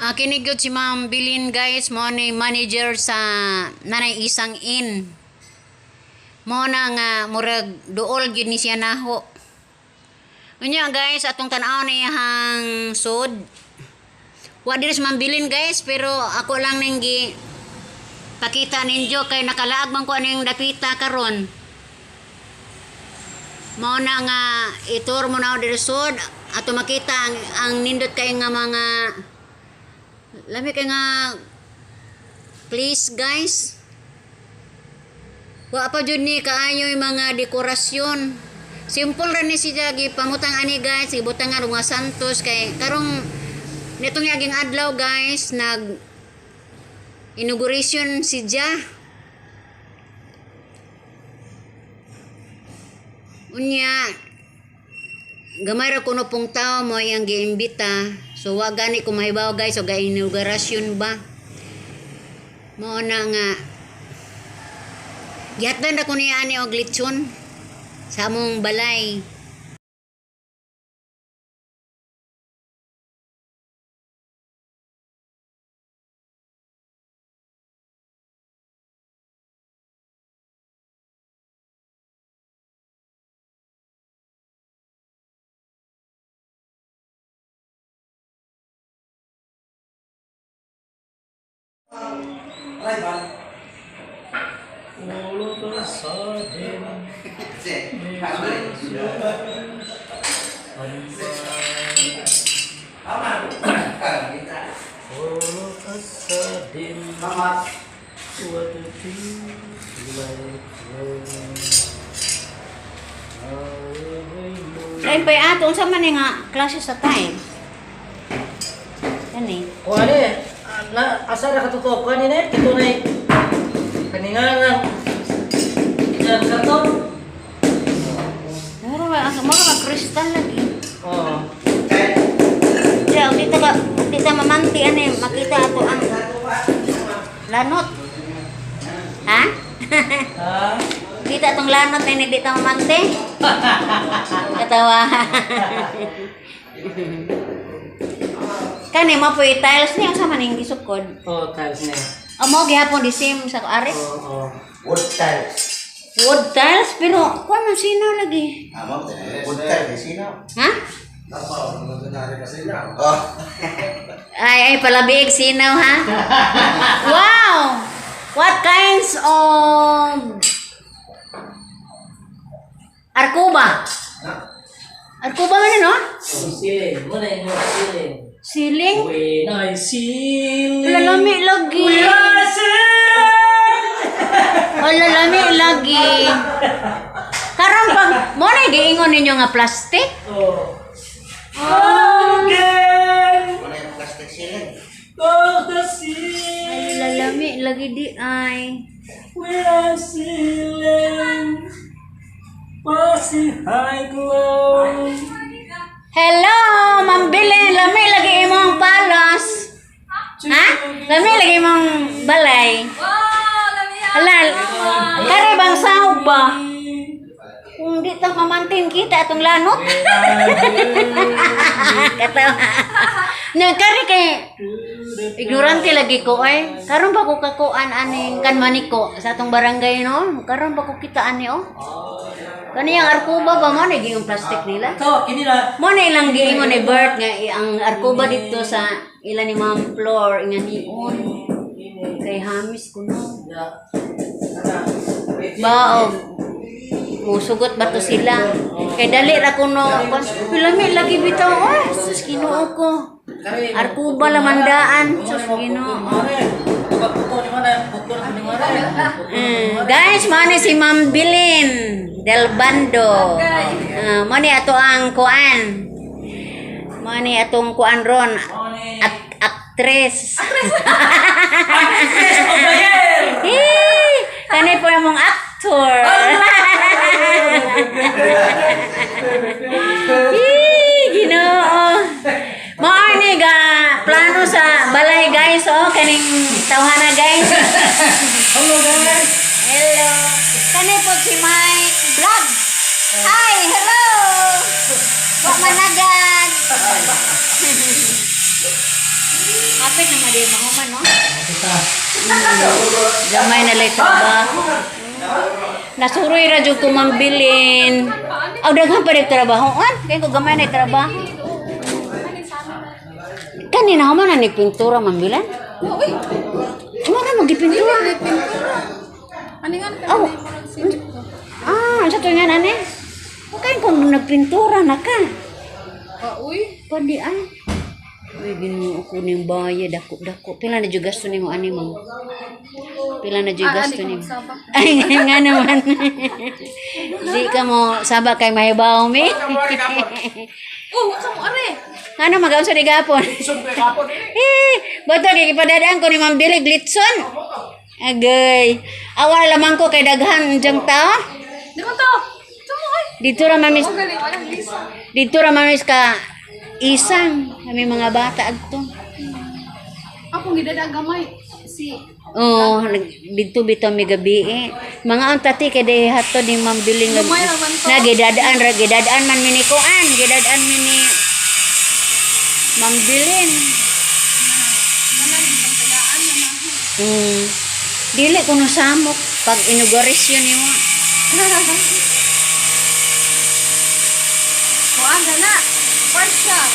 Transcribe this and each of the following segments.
Ah, kini gyud si Ma'am Bilin, guys, mo ni manager sa Nanay Isang Inn. Mo na nga murag duol gyud ni siya naho. Unya, guys, atong tan-aw na iyahang sud. Wa diri si Ma'am Bilin, guys, pero ako lang ning gi pakita ninyo kay nakalaag man ko aning dapita karon. Mao na nga itur mo na diri sud ato makita ang nindot kay nga mga lami kay nga please, guys. Wa pa jud ni kaayo yung mga dekorasyon. Simple ra ni siya gipamutang ani, guys, gibutangan og mga santos kay karong nitong yaging adlaw, guys, nag inauguration si Ja. Unya, gamay ra kuno pong tao mo yang giimbita. So wa gani ko mahibaw, guys, og inauguration ba. Mao na nga gihatdan ra ko niya ani og lechon sa among balay. All of a sudden, somebody, all of a sudden, what a feels like rain. Lain pa ato unsa man ni nga klase sa time? Kani. Kuha ni, na, asa na katutuo? Kuha ni na, ito na kaninga nga, ilan karton? Mura ba ang mura ba kristal lagi. Oo. Diya, di ta mamanti ani makita ato ang lanot. Ha? Ha? Kita atong lanot ni di ta mamante. Katawa. Kani mo po tiles ni unsa man ning gisukod? Oo, tiles na. Amo gihapon di same sa aris. Oo. Wood tiles. Wood tiles pero kuan man sino lagi. Amo, wood tiles sino? Ha? Oh. Ay, ay, palabig, sinaw, ha? Wow! What kinds of Arcuba? Arcuba man yun, no? Ceiling. Muna yung ceiling. Siling? When I see Wala, lami lagi. We are safe! Wala, lami lagi. Karon pag, mo na giingon ninyo nga plastic? Oh. Again, Wala yung plastic ceiling. of the sea. Wala, lami lagi di ay. We are sailing, passing high glow. Hello, Ma'am Bilin. Lami lagi imong palas. Ha? Lami lagi imong balay. Wow, lami. Hala, kare bang sahog ba? Kung di ta mamantin kita atong lanot. Katawa. Na kare kay ignorante lagi ko ay. Karon ba ko kakuan aning kanmaniko sa atong barangay, no? Karon ba ko kita ani oh? Kaniyang arkuba ba mo na yung plastic nila? Ito, kini na. Mo na ilang giingon ni Bert nga ang arkuba dito sa ila ni Ma'am Flor nga nion kay hamis kuno. Ba og musugot ba to sila? Kay dali ra kuno. Lami lagi bitaw oh. Sus, Ginoo ko. Arkuba lamandaan. Sus, Ginoo. Guys, mao ni si Ma'am Bilin Del Bando. Ah, mao ni ato ang kuan. Mao ni atong kuan ron. At actress. Hee! Kani po yung mong actor. Hee! Ginoo. Mao ni ga plano sa balay, guys, oh, kaning tawhana, guys. Hello, guys! Hello. Kani po si Mike Vlog. Hi, hello. Wa managad. Kapit na madi mahuman, no? Kita. Gamay na lay trabaho. Nasuroy ra jud ko mambilin. Aw, daghan pa rin trabaho. An, kay ko gamay na trabaho. Kanina human na ni pintura mambilan. Uy, Mura mo gipintura. pintura. Ano nga ka? Oh. Ah, sa tuwing nga nani? Okay kung nagpintura na ka. Ah, uy. Pwede ay. Uy, Ginoo ko ning bayad dako dako. Pila na jud gasto nimo ani mo? Pila na jud Ah, gasto ali ka nimo? magsabak. Ay, nga naman. Di ka mo saba kay mahibaw mi. Oh, ka mo are. Ano magaon sa digapon? Eh, bato kay gipadadaan ko ni Ma'am Billy Glitson. Agay. Awa lamang ko kay daghan diyang tao. Di mo to. Tumo ay. Dito ra mamis Oh, galing walang Lisa. dito ra mamis ka isang kami mga bata adto. Ako gidada gamay si Oo, dito bitaw mi gabi eh. Mga ang tati kay day hato ni Ma'am Billy nga Lumay ra man to. na gidadaan ra gidadaan man mi ni kuan, gidadaan mi ni Ma'am Bilin. naman tagaan naman. Dili kuno samok pag inugarisyo nimo. Kuan na. Partial.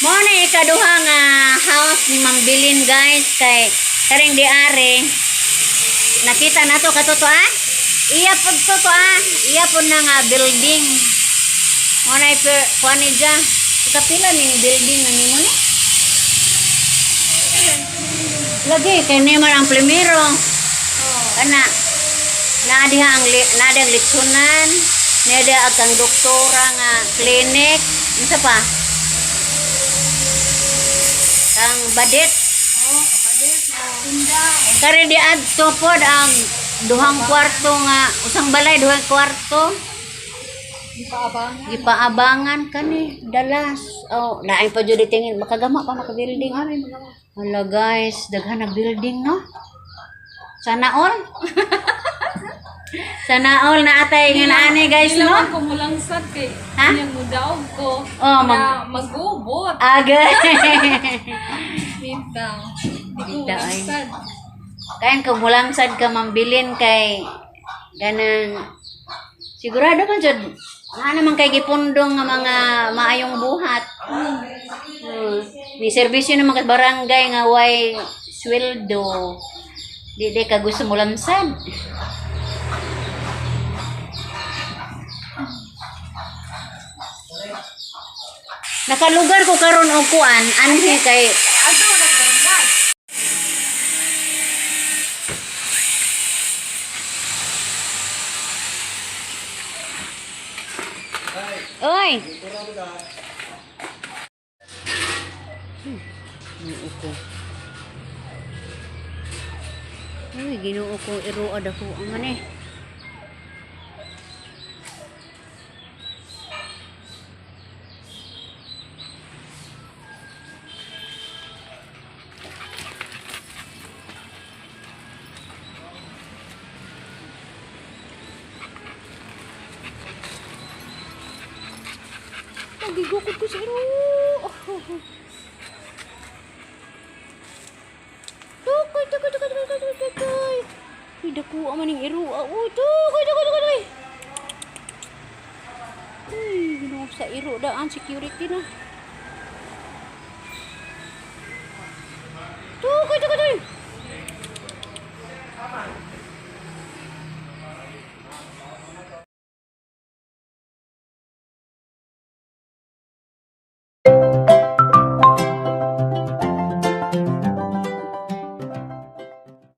Mao na ikaduha nga house ni Ma'am Bilin guys kay karing di are. Nakita na to kato to ah. Iya pud to to ah. Iya pud na nga building. Mao na iper kuan ni dya. Ikapila ning building na nimo ni? Lagi kay Neymar ang primero. Oh. Ana naa diha ang naa diha ang litsunan, naa diha ang kang doktora nga clinic, unsa pa? Ang badet. Oh, kapadet. Tinda. Kare di adto pod ang duhang kwarto nga usang balay duhang kwarto Ipaabangan. gipaabangan kani dalas. Oh, lain pa jud tingin makagama pa maka building. Hala guys, daghan na building no. Sana all. Sana all na atay nga naani guys no. Nilaman ko mulang sad kay Ha? niyang mudaog ko. Oh, na magubot. Agay. Bitaw. Di ko Bitaw, ay. sad. Kayan ka mulangsad ka mambilin kay ganang sigurado man jud naa naman kay gipundong nga mga maayong buhat. Ni serbisyo naman kay barangay nga way sweldo. Di di ka gusto mulamsad. Nakalugar ko karon og kuan anhi kay Ato nagbarangay. Oy. Ginoo ko. Uy, Ginoo ko iruad ako ang ano eh. Nagigukod ko sa iro. Tukoy, tukoy, tukoy, tukoy, tukoy, tukoy. Uy, dako man ning iro. Ah, uy, tukoy, tukoy, tukoy, tukoy. Uy, ginoo sa iro daan security na. Tukoy, tukoy, tukoy.